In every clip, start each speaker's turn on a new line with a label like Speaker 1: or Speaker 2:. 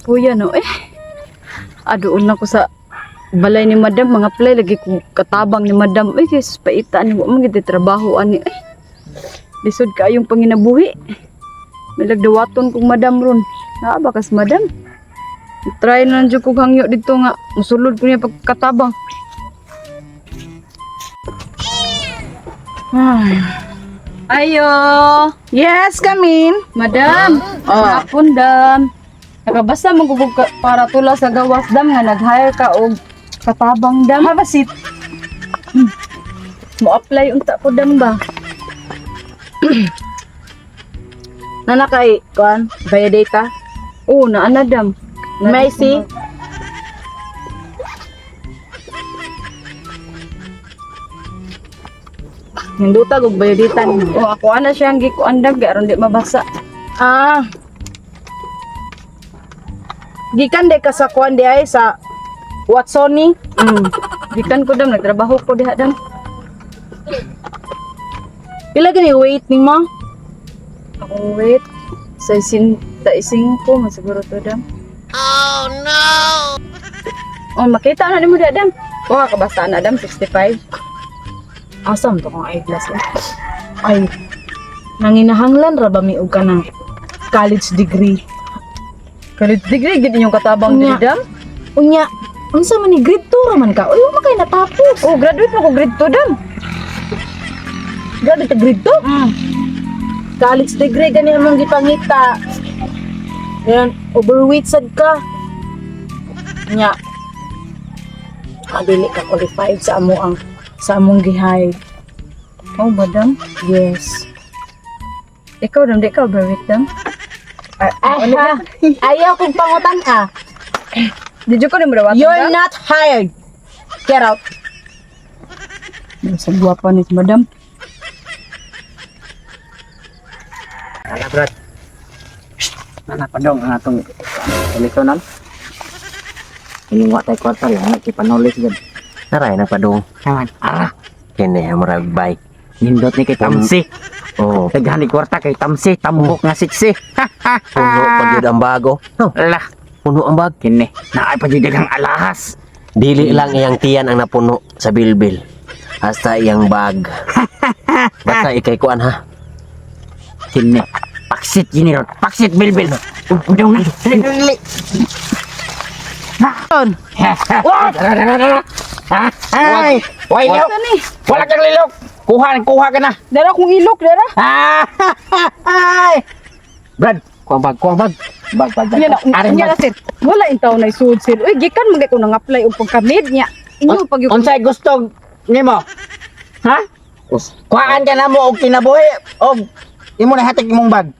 Speaker 1: Kapoya no eh. Adoon lang ko sa balay ni madam, mga play lagi ko katabang ni madam. Ay, Jesus, paita ni wa man gid trabaho ani eh. Lisod kaayong panginabuhi. May lagdawaton kong madam ron. Naa ba kas madam? Try na lang jud kog hangyo dito nga musulod ko niya pagkatabang.
Speaker 2: Ay.
Speaker 1: Ayo,
Speaker 2: Yes, come in.
Speaker 1: Madam.
Speaker 2: Oh.
Speaker 1: Hapon, dam. Nakabasa mo gubog ka para tula sa gawas, dam, nga nag-hire ka og katabang, dam.
Speaker 2: Have a seat.
Speaker 1: Mo-apply unta ko, dam ba?
Speaker 2: Nana kay kuan, biodata.
Speaker 1: Oo, naana, dam.
Speaker 2: May see? Hinduta og biodata nimo.
Speaker 1: Oh, ako ana siya ang gikuan, dam, kay aron di mabasa.
Speaker 2: Ah. Gikan de ka sa kuan di ay sa Watsoni.
Speaker 1: Gikan ko, dam, nagtrabaho ko diha, dam.
Speaker 2: Pila gani weight nimo?
Speaker 1: Akong weight, sa 65 man siguro to, dam. Oh, no! Oh, makita na nimo diha, dam. Oh, kabasa na, dam, 65.
Speaker 2: Asam to kong eyeglass eh. Ay. Nanginahanglan ra ba mi og kanang college degree?
Speaker 1: College degree, gid inyong katabang
Speaker 2: Unya.
Speaker 1: diri, dam.
Speaker 2: Unya, unsa man ni grade 2 ra man ka? Uy, wa man kay natapos.
Speaker 1: Oh, graduate mo ko grade 2, dam.
Speaker 2: Graduate grade 2? College degree gani among gipangita. Yan, overweight sad ka. Nya. Ah, dili ka qualified sa amo ang sa among gihay.
Speaker 1: Oh, madam.
Speaker 2: Yes.
Speaker 1: Ikaw, dam, di ka overweight, dam.
Speaker 2: Ah, ayaw kong pangutan ah.
Speaker 1: Did you ko ni mo
Speaker 2: You're not hired. Get out.
Speaker 1: Sa gwapa ni madam.
Speaker 3: Ala, brad. Nana pa dong ang atong telesonan. Ini wa tay kwarta lang nagkipanolis gud.
Speaker 4: Naray na padung.
Speaker 3: Kaman, ara.
Speaker 4: Kini murag bike.
Speaker 3: Nindot ni kay Tamsi.
Speaker 4: Oh,
Speaker 3: Daghan ni kwarta kay Tamsi, tambok nga siksi.
Speaker 4: puno pa gyud ang bago. No,
Speaker 3: Ala,
Speaker 4: puno ang bag.
Speaker 3: kini. Naay pa jud daghang alahas.
Speaker 4: Dili lang iyang tiyan ang napuno sa bilbil. Hasta iyang bag. Basta ikay kuan ha.
Speaker 3: Kini. Paksit gini ron. Paksit bilbil. Udaw na. Dali, dali, dali. What? Ay, way ilok. Wala kang lilok. Kuha, kuha ka na.
Speaker 1: Dara kong ilok, dara.
Speaker 3: Ay! Brad,
Speaker 4: Kuang bag, kuang bag.
Speaker 3: bag, bag, bag.
Speaker 1: Nya na,
Speaker 3: Aring
Speaker 1: nya na
Speaker 3: bag.
Speaker 1: sir. Wala intaw na isuod sir. Uy, gikan man kay ko nang apply og pagka-maid niya. Inyo pag yung
Speaker 3: Unsay gusto nimo? Ha?
Speaker 4: Us.
Speaker 3: Kuhaan ka na mo og kinabuhi og imo na hatag imong bag.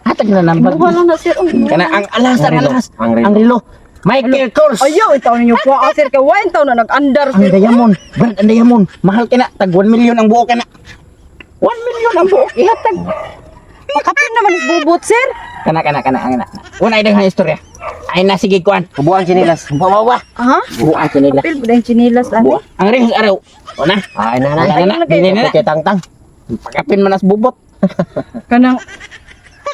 Speaker 3: Hatag na ng bag.
Speaker 1: Imuha lang na sir. Oh,
Speaker 3: Kana ang alas, ang
Speaker 4: Ang relo.
Speaker 3: alas.
Speaker 4: Ang relo.
Speaker 3: Ang relo. Michael Kors.
Speaker 1: Ayaw, intaw ninyo kuha sir kay wa intaw na nag-andar
Speaker 3: Ang
Speaker 1: sir.
Speaker 3: diamond. Brad, ang diamond. Mahal ka na. Tag 1 million ang buo ka na. 1 million ang buo.
Speaker 1: Ihatag. Makapin naman is bubot sir.
Speaker 3: Kana kana kana kana. Una ay daghang istorya. Ay na sige kuan.
Speaker 4: Buang sinilas.
Speaker 3: Buwa buwa.
Speaker 1: Aha.
Speaker 3: Buwa sinilas.
Speaker 1: Apil po dahil chinilas ani.
Speaker 3: Buwa. Ang relo araw. Una.
Speaker 4: Ay na na.
Speaker 3: Wala na, dili na.
Speaker 4: Kay tangtang.
Speaker 3: Pagkapin man as bubot.
Speaker 1: Kanang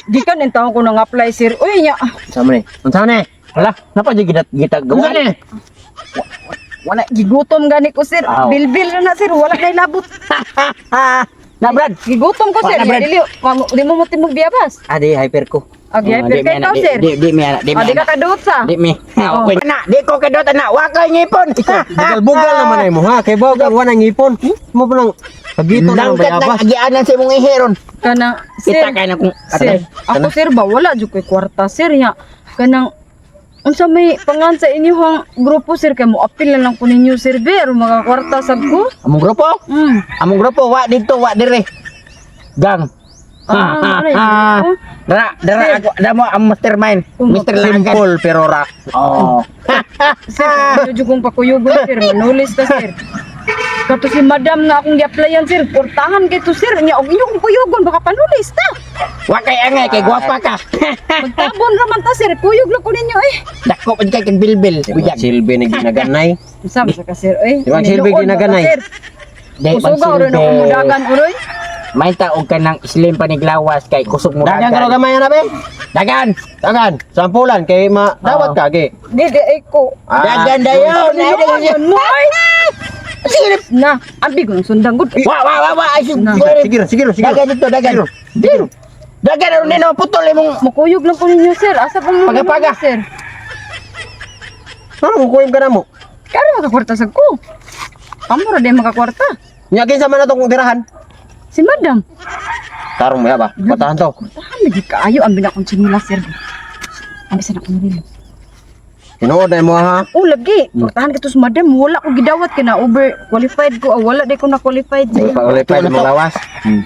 Speaker 1: gikan intaw ko nang apply sir. Uy nya.
Speaker 4: Unsa man ni? Unsa man ni?
Speaker 3: Wala, napa jud gita gita
Speaker 4: Unsa ni?
Speaker 3: Wala.
Speaker 1: Gigutom gani ko sir.
Speaker 3: Aw.
Speaker 1: Bilbil na na sir, wala na ilabot.
Speaker 3: Na Brad.
Speaker 1: Gigutom ko sir.
Speaker 3: Wala, Brad.
Speaker 1: Dili di mo mo timog biyabas.
Speaker 4: Adi hyper ko.
Speaker 1: Agi
Speaker 3: Oh,
Speaker 1: hyper
Speaker 3: di
Speaker 1: kay
Speaker 3: mi,
Speaker 1: ikaw
Speaker 3: ana,
Speaker 1: sir.
Speaker 3: Di di mi ana, di mi.
Speaker 1: Ah, di ka
Speaker 3: ana.
Speaker 1: kaduot sa.
Speaker 3: Di mi. Okay. Na, di ko kadot ana, wa kay ngipon.
Speaker 4: Bugal-bugal naman ay mo ha. Kay bawo wa nang ngipon. Mo pa nang pagito na ng
Speaker 3: Langkat nang
Speaker 4: bayabas.
Speaker 3: agianan sa imong ihiron.
Speaker 1: Kanang sir.
Speaker 3: Kita kay na kung
Speaker 1: Sir, ako sir ba wala jud koy kwarta sir nya. Kanang unsa may pangan sa inyong grupo sir kay mo apil na lang ko ninyo sir be aron makakwarta sab ko.
Speaker 3: Among grupo? Among grupo wa dito, wa dire. Gang.
Speaker 1: Ah, ano yun? Oh.
Speaker 3: Dara, dara ako, damo ang mastermind. Mr. Lagan.
Speaker 4: Simple pero rock.
Speaker 3: Oh.
Speaker 1: Sir, kung jud kong pakuyugon sir, manulis ta sir. Kato si madam nga akong gi-applyan sir, portahan kay to sir nya og inyo kong kuyugon baka panulis ta.
Speaker 3: Wa kay angay kay gwapa ka.
Speaker 1: Magtabon ra man ta sir, kuyog lang ko ninyo eh.
Speaker 3: Dako pud kay kag bilbil. Buyag.
Speaker 4: Silbi ni ginaganay.
Speaker 1: Unsa man sa ka sir oy?
Speaker 4: Di ba, silbi
Speaker 1: Niluon ba ka,
Speaker 4: ginaganay?
Speaker 1: sir?
Speaker 3: Di
Speaker 1: Usugaw rin ako mudagan uroy.
Speaker 3: May taog ka ng slim paniglawas kay kusog mo.
Speaker 4: Dagan ka gamay na be.
Speaker 3: Dagan.
Speaker 4: Dagan, sampulan kay ma dawat ka ge.
Speaker 1: Di di ay ko.
Speaker 4: Ah,
Speaker 3: Dagan dayon. Ay, dagan.
Speaker 1: Mo ay. Na, abi ko ng sundang gud.
Speaker 3: Wa wa wa wa ay
Speaker 1: Na.
Speaker 4: Sige, sige, sige.
Speaker 3: Dagan dito, dagan.
Speaker 4: Sige.
Speaker 3: Dagan aron nino putol imong
Speaker 1: Mukuyog lang ko ninyo, sir. Asa pa mo?
Speaker 3: Paga-paga.
Speaker 1: Sir.
Speaker 4: Ano mo kuyom ka na mo?
Speaker 1: Karo makakwarta sa ko. Kamo ra di makakwarta.
Speaker 4: Nya kinsa man atong tirahan?
Speaker 1: Si madam.
Speaker 4: Tarong mo ya ba? Patahan to.
Speaker 1: Tahan lagi kaayo ang binakong tsinila, sir. Ang bisa na akong nilo.
Speaker 4: Tinuod na mo ha.
Speaker 1: Oh, lagi. Portahan ka to sa madam. Wala ko gidawat kay na over qualified ko. Ah, wala di ko na qualified sa iya.
Speaker 4: Qualified mo lawas.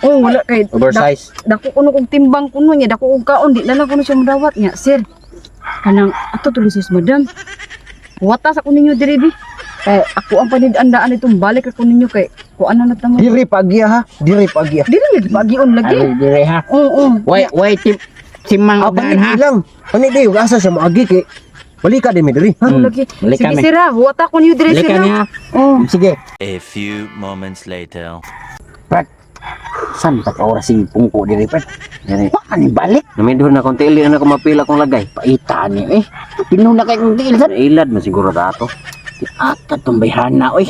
Speaker 1: Oh, wala kay
Speaker 4: Oversize.
Speaker 1: Dako kuno kog timbang kuno niya, dako kog kaon, di na lang kuno siya modawat niya, sir. Kanang ato tuloy sus madam. Wata sa ko ninyo diri bi. Kay ako ang panidandaan itong balik ako ninyo kay kuan na tamo.
Speaker 4: Diri pagya ha. Diri pagya.
Speaker 1: Diri lagi pagion lagi.
Speaker 3: Ay, dire ha.
Speaker 1: Oo, oo.
Speaker 3: Way way tim simang
Speaker 4: Ah,
Speaker 3: uban ha.
Speaker 4: panit lang. Panit di asa siya moagi kay Bali ka din mi diri. Ha?
Speaker 1: Oo, lagi.
Speaker 3: Balik
Speaker 1: Sige
Speaker 3: kami.
Speaker 1: sir ha, huwata ko ninyo diri
Speaker 3: Balik
Speaker 1: sir
Speaker 3: kami
Speaker 1: ha.
Speaker 3: ha.
Speaker 1: Oo.
Speaker 3: Sige.
Speaker 5: A few moments later.
Speaker 3: Brad. San pa ka oras si pungko diri Brad?
Speaker 4: Diri.
Speaker 3: Wa ni balik.
Speaker 4: Namindhon na kung tiili na ako mapila kong lagay.
Speaker 3: Paita ni eh. Pinuna kay kong tiil sad.
Speaker 4: Ilad man siguro ta ato.
Speaker 3: Ata tong bayhana oy.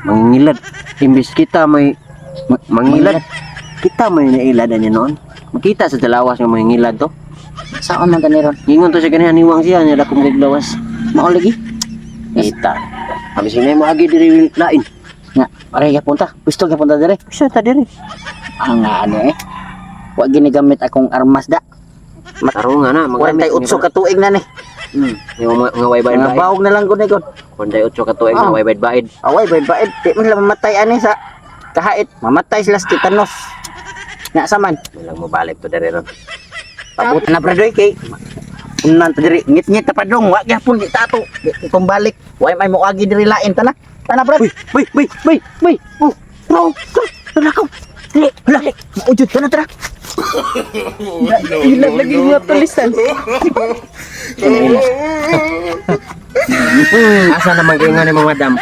Speaker 4: Mangilad. Imbis kita may mangilad. Kita may nailad niya noon. Makita sa dalawas nga mangilad to.
Speaker 3: Saan man gani ron?
Speaker 4: Ingon to siya ganihan niwang siya niya dakong kay lawas.
Speaker 3: Mao lagi.
Speaker 4: Kita. Kami sinay mo agi diri lain.
Speaker 3: Nga, pare ka punta. Gusto ka punta dire.
Speaker 4: Siya ta diri.
Speaker 3: Ang nga ano eh. Wa ginigamit akong armas da.
Speaker 4: Tarong nga na
Speaker 3: Magamit 48 ka tuig na ni.
Speaker 4: Yung mga nga way
Speaker 3: Mga
Speaker 4: baid.
Speaker 3: bawog na lang gud ni kon.
Speaker 4: Konday 8 ka tuig nga
Speaker 3: Ah.
Speaker 4: way baid baid.
Speaker 3: Away baid baid di man sila mamatay ani sa kahait. Mamatay sila sa titanos. Nga sa man.
Speaker 4: Walang mabalik to diri ron.
Speaker 3: Pabot na bradoy kay unan ta diri ngit-ngit ta padong wa gyapon di ta ato. Di kong balik. Way may moagi diri lain tana. Tana brad.
Speaker 4: Uy, uy, uy, uy, uy.
Speaker 3: Oh, bro, bro, tara ko. Dili, hala, maujud ka na tara.
Speaker 1: Ilag lagi nga tulisan.
Speaker 4: Asa naman kay nga ni mga madam?